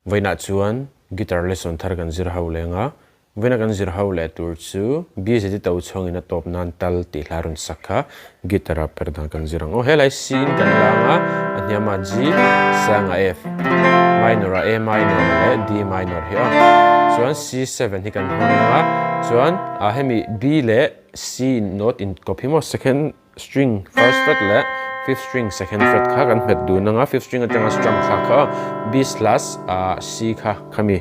Vawiinah chuan guitar lesson thar kan zir ho leng a, vawiina kan zir ho leh tur chu BZT to chhawngin a tawp nan tal tih hla rawn sak kha guitar ah per dan kan zir ang aw. Helai C in kan lang a, a hniamah G, sangah F, minor ah A minor leh D minor hi aw. Chuan C7 hi kan hmang ang a, chuan ah hemi B leh C note in kawp hi maw second String first fret leh fifth string second fret kha kan hmet dun anga fifth string atanga strum thla kha B slash C kha khami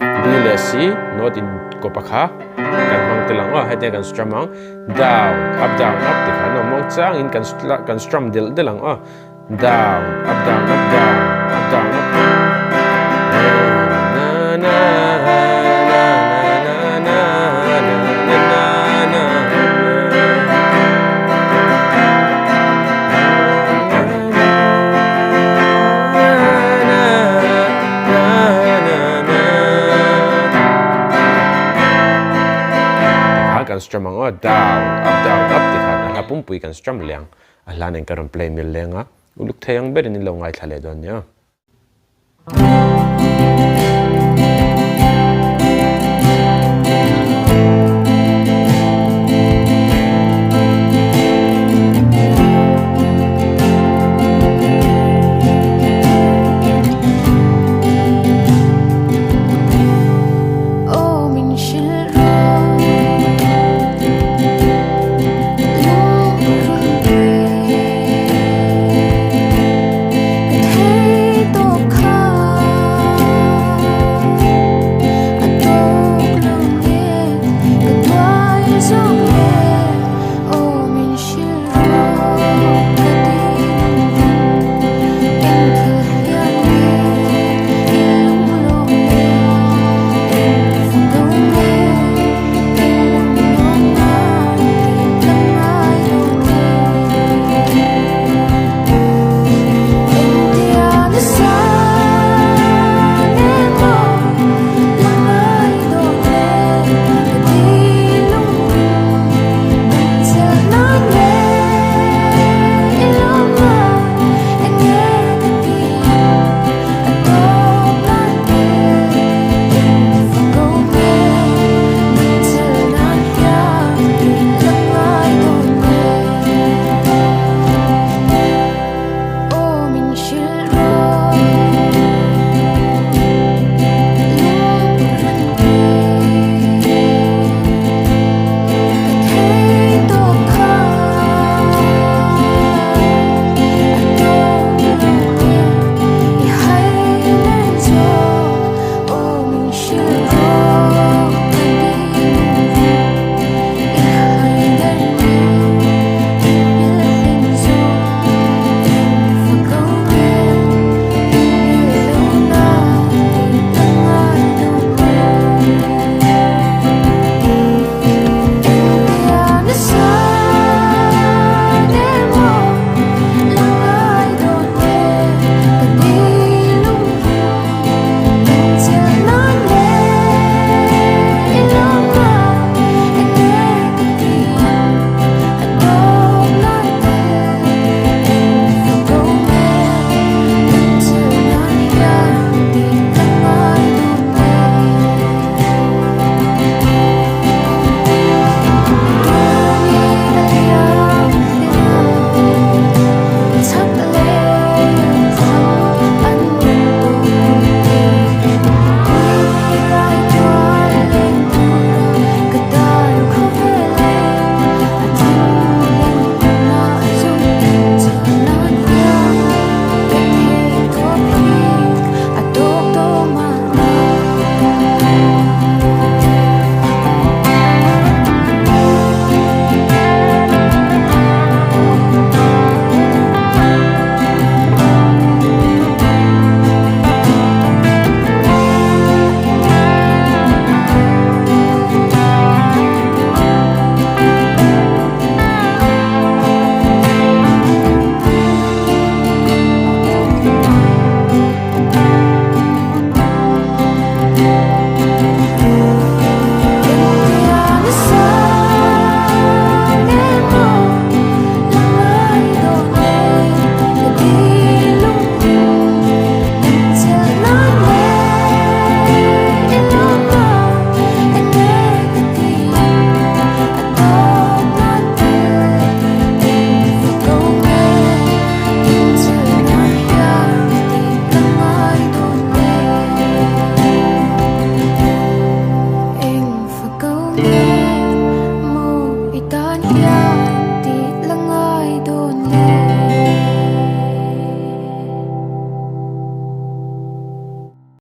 B leh C note in kawpa kha kan hmang tel ang aw hetiang kan strum ang down up down up ti khan awm ang chang in kan kan strum del del ang aw down up down up down up down up na na na na na na na na na Tikhan kan strum ang aw down up down up tikhan a hla pumpui kan strum liang a hla nen ka rawn play mil leng a uluk thei ang berin in lo ngaithla leh dawn nia.